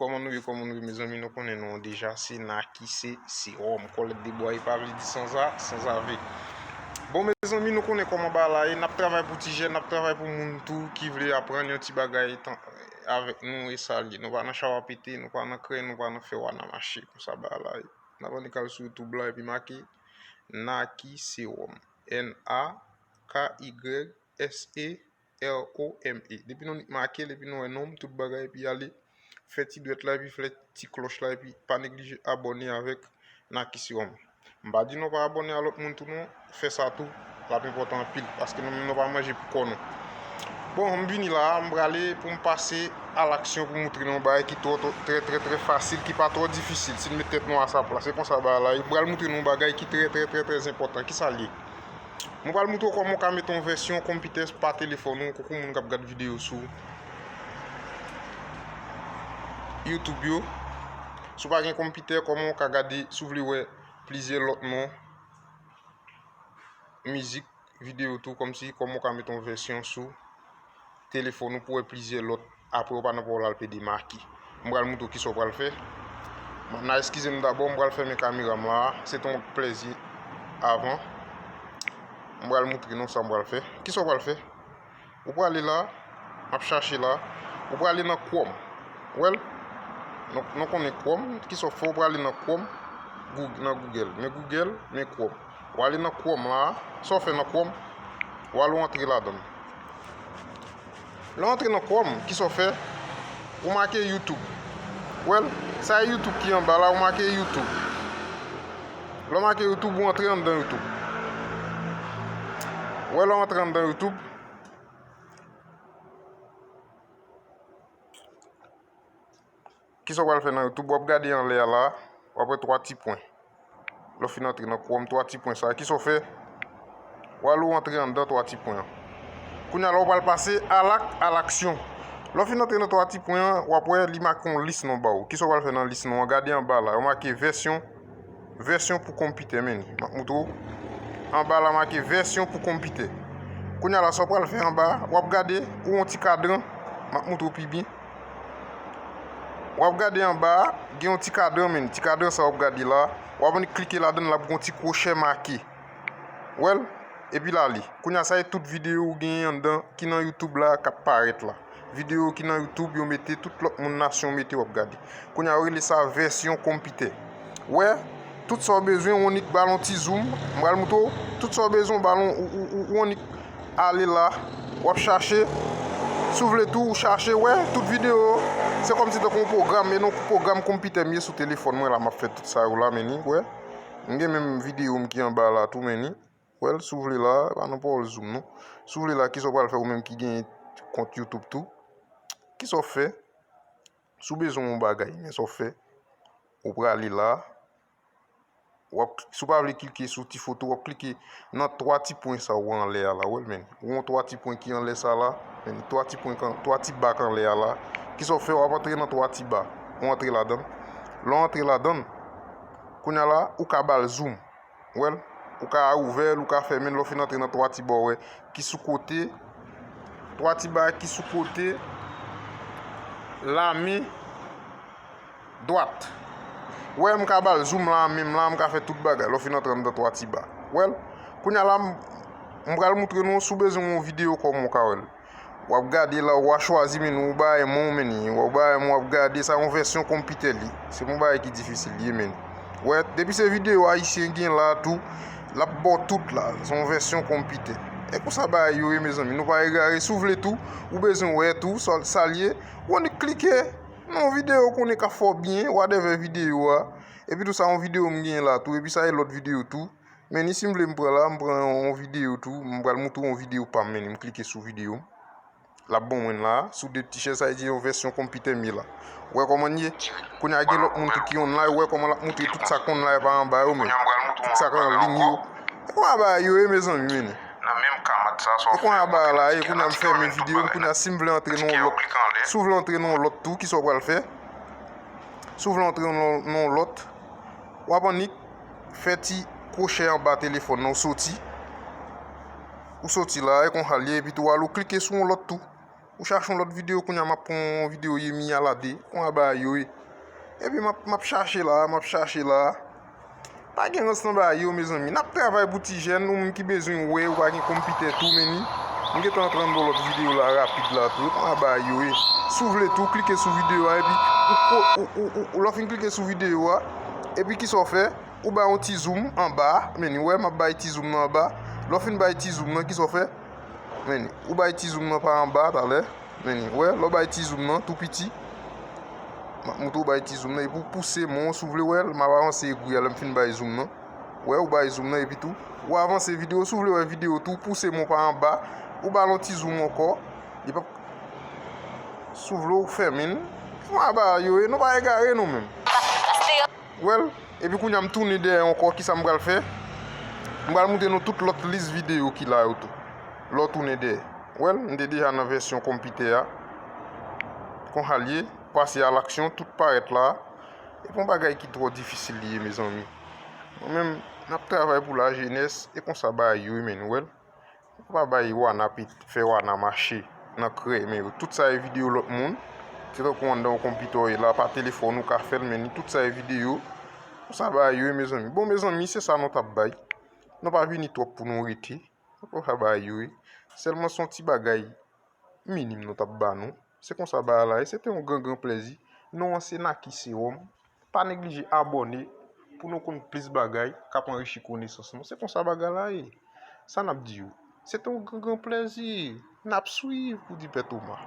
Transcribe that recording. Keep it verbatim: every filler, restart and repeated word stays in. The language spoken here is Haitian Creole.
Kòman nou ye, kòman nou ye, mezanmi, nou konnen non deja, se Naki, se sewòm. Kòlèt de bwa, e pa vle di sanza, sanzave. Bon, mezanmi, nou konnen kòman bagay la ye, n ap travay pou ti jèn, n ap travay pou moun tou ki vle aprann yon ti bagay tan, avèk nou, e sa l ye. Nou pa nan chawa pete, nou pa nan kren, nou pa nan fè wana mache, konsa bagay la ye. N ap annik al sou YouTube la, epi make Naki Sewòm. N A K Y S E R O M E. Depi nou make l, epi nou wè non m, tout bagay, epi ale fè ti dwèt la, epi fè ti klòch la, epi pa neglije abòne avèk Naki Sewòm. M pa di nou pa abòne a lòt moun tou non, fè sa tou, l ap enpòtan anpil, paske nou menm nou pa manje pou kò nou. Bon, m vini la, m prale pou m pase a laksyon pou moutre nou yon bagay ki twò, twò, trè, trè, trè fasil, ki pa twò difisil. Si n met tèt nou a sa plas, se konsa bagay la ye. M pral moutre nou yon bagay ki trè, trè, trè, trè enpòtan. Kisa l ye? Mwen pral moutre w kòman w ka mete yon vèsyon konpitè pa telefòn ou, koukou moun k ap gad videyo sou YouTube yo. Si w pa gen konpitè, kòman w ka gade, si w vle wè plizyè lòt non, mizik, videyo tou, kòmsi kòman w ka mete yon vèsyon sou telefòn ou pou wè plizyè lòt. Apre, ou pa nan pawòl al pede make. M pral moutre w kisa w pral fè. N a eskize m dabò, m pral fèmen kamera m la. Se te yon plèzi avan. M pral moutre nou sa m pral fè. Kisa w pral fè? Ou prale la, m ap chache la. Ou prale nan Chrome. Ou wè l? Nou, nou konnen Chrome. Kisa w fè? Ou prale nan Chrome, Goog-, nan Google. Men Google, men Chrome. Ou ale nan Chrome la. Sa w fè nan Chrome? Ou al ou antre ladan l. Lè w antre nan Chrome, kisa w fè? Ou make YouTube. Ou wè l? Sa e YouTube ki anba la, ou make YouTube. Lè w make YouTube, ou antre anndan YouTube. Ou wè lè w antre anndan YouTube, kisa w pral fè nan YouTube? W ap gade anlè a la, w ap wè twa ti pwen. Lè w fin antre nan Chrome, twa ti pwen sa a, kisa w fè? W al ou antre anndan twa ti pwen an. Kounye a la, w pral pase a lak, a laksyon. Lè w fin antre nan twa ti pwen an, w ap wè li make yon lis non ba w. Kisa w pral fè nan lis non an? Gade anba la, yo make vèsyon, vèsyon pou konpitè, men m ap moutre w. Anba la make vèsyon pou konpitè. Kounye a la, sa w pral fè anba, w ap gade, ou yon ti kadran, m ap moutre w pi byen. W ap gade anba a, gen yon ti kadran, men ti kadran sa w ap gade la, w ap annik klike ladan l, l ap gen yon ti kwochè make. Ou wè l? Epi l ale. Kounye a, sa e tout videyo ou genyen anndan ki nan YouTube la k ap parèt la. Videyo ki nan YouTube, yo mete, tout lòt moun nasyon mete, w ap gade. Kounye a, yo rele sa vèsyon konpitè. Ou wè, tout sa w bezwen, ou annik ba l yon ti zoom. M pral moutre w. Tout sa w bezwen, ou ba l yon, ou, ou, ou, ou annik ale la, w ap chache. Si w vle tou, ou chache, wè, tout videyo, se kòmsi tankou yon pwogram, e non pwogram konpitè m ye sou telefòn mwen la, m ap fè tout sa yo la, men ni, wè. M gen menm videyo m ki anba la tou, men ni. Wè l, si w vle la, pa nan pawòl zoom non. Si w vle la, kisa w pral fè ou menm ki gen kont YouTube tou? Kisa w fè? Si w bezwen yon bagay, men sa w fè, ou prale la, w ap, si w pa vle klike sou ti foto, w ap klike nan twa ti pwen sa yo anlè a la, w wè l, men. Ou wè yon twa ti pwen ki anlè sa la, men twa ti pwen kan, twa ti ba k anlè a la. Kisa w fè? W ap antre nan twa ti ba. Ou antre ladan l. Lè w antre ladan l, kounye a la, ou ka ba l zoom. Ou wè l? Ou ka ouvè l, ou ka fèmen l, lè w fin antre nan twa ti ba w wè ki sou kote, twa ti ba ki sou kote lamen dwat. Ou wè, m ka ba l zoom la, menm la, m ka fè tout bagay. Lè w fin antre anndan twa ti ba. Ou wè l? Kounye a la, m, m pral moutre nou, si w bezwen yon videyo kòman w ka wè l. W ap gade la, w a chwazi meni, w ba M ou meni, w ba M ou, w ap gade, sa yon vèsyon konpitè li. Se pa yon bagay ki difisil li ye meni. Wè, depi se videyo ayisyen gen la tou, l ap ba w tout la, se yon vèsyon konpitè. E konsa bagay yo ye, mezanmi, nou pa egare. Si w vle tou, ou bezwen wè tou, sa, sa l ye, ou annik klike nan yon videyo w konnen k ap fè w byen, whatever videyo a. Epi tou sa yon videyo m gen la tou, epi sa e lòt videyo tou. Men ni si m vle m pran la, m pran yon, yon videyo tou, m pral moutre w yon videyo pa m, men ni m klike sou videyo m. L ap ban mwen la, sou de ti chèz, sa vle di yon vèsyon konpitè m ye la. Ou wè kòman l ye? Kounye a gen lòt moun tou ki online, ou wè kòman l ap moutre tout sa k online pa anba yo, men. Tout sa k anliy yo. E konsa bagay yo ye, mezanmi, men. E konsa bagay la ye, kounye a m fèmen videyo m, kounye a si m vle antre nan yon lòt. Si w vle antre nan yon lòt tou, kisa w pral fè? Si w vle antre nan, nan yon lòt, w ap annik fè ti kwochè anba telefòn nan, ou soti. Ou soti la, e konsa l ye, epi tou w al ou klike sou yon lòt tou. Ou chache yon lòt videyo, kounye a m ap pran yon videyo Yemi Alade. Konsa bagay yo ye. Epi m ap, m ap chache la, m ap chache la. Pa gen rans nan bagay yo, mezanmi. N ap travay pou ti jèn, ou menm ki bezwen wè, ou pa gen konpitè tou, men ni. M gentan antre anndan lòt videyo la rapid la tou. Konsa bagay yo ye. Si w vle tou, klike sou videyo a, epi ou, ou, ou, ou, ou, lè w fin klike sou videyo a, epi kisa w fè? Ou bay yon ti zoom anba, men ni, wè, m ap bay ti zoom nan anba. Lè w fin bay ti zoom nan, kisa w fè? Men ni, ou bay ti zoom nan pa anba talè. Men ni, wè, lè w bay ti zoom nan tou piti. M ap montre w bay ti zoom nan, epi w pouse men w, si w vle, wè, m ap avanse egri a lè m fin bay zoom nan. Wè, ou bay zoom nan, epi tou, ou avanse videyo, si w vle wè videyo tou, pouse men w pa anba, ou ba l yon ti zoom ankò, li p ap, si w vle, ou fèmen l. Konsa bagay yo ye, nou pa egare nou menm. Wè l, epi kounye a m tounen dèyè ankò, kisa m pral fè? M pral montre nou tout lòt lis videyo ki la yo tou. Lè w tounen dèyè. Wè l, m te deja nan vèsyon konpitè a. Konsa l ye, pase a laksyon, tout parèt la. E pa yon bagay ki twò difisil li ye, mezanmi. Mwen menm, n ap travay pou lajenès, e konsa bagay yo ye, men nou wè l. Ou pa bay wana pit, fè wana mache nan krè men yo. Tout sa e videyo lòt moun. Se tankou anndan yon konpitè w ye la, pa telefòn ou ka fè l, men ni tout sa e videyo. Konsa bagay yo ye, mezanmi. Bon, mezanmi, se sa nou t ap bay. Nou pa vini twòp pou nou rete. Konsa bagay yo ye. Sèlman se yon ti bagay minim nou t ap ba nou. Se konsa bagay la ye. Se te yon gran, gran plèzi. Non an se Naki Sewòm. Pa neglije abòne pou nou konn plis bagay k ap anrichi konesans nou. Se konsa bagay la ye. Sa n ap di yo? Se te yon gran, gran plèzi. N ap swiv, pou di Pè Toma.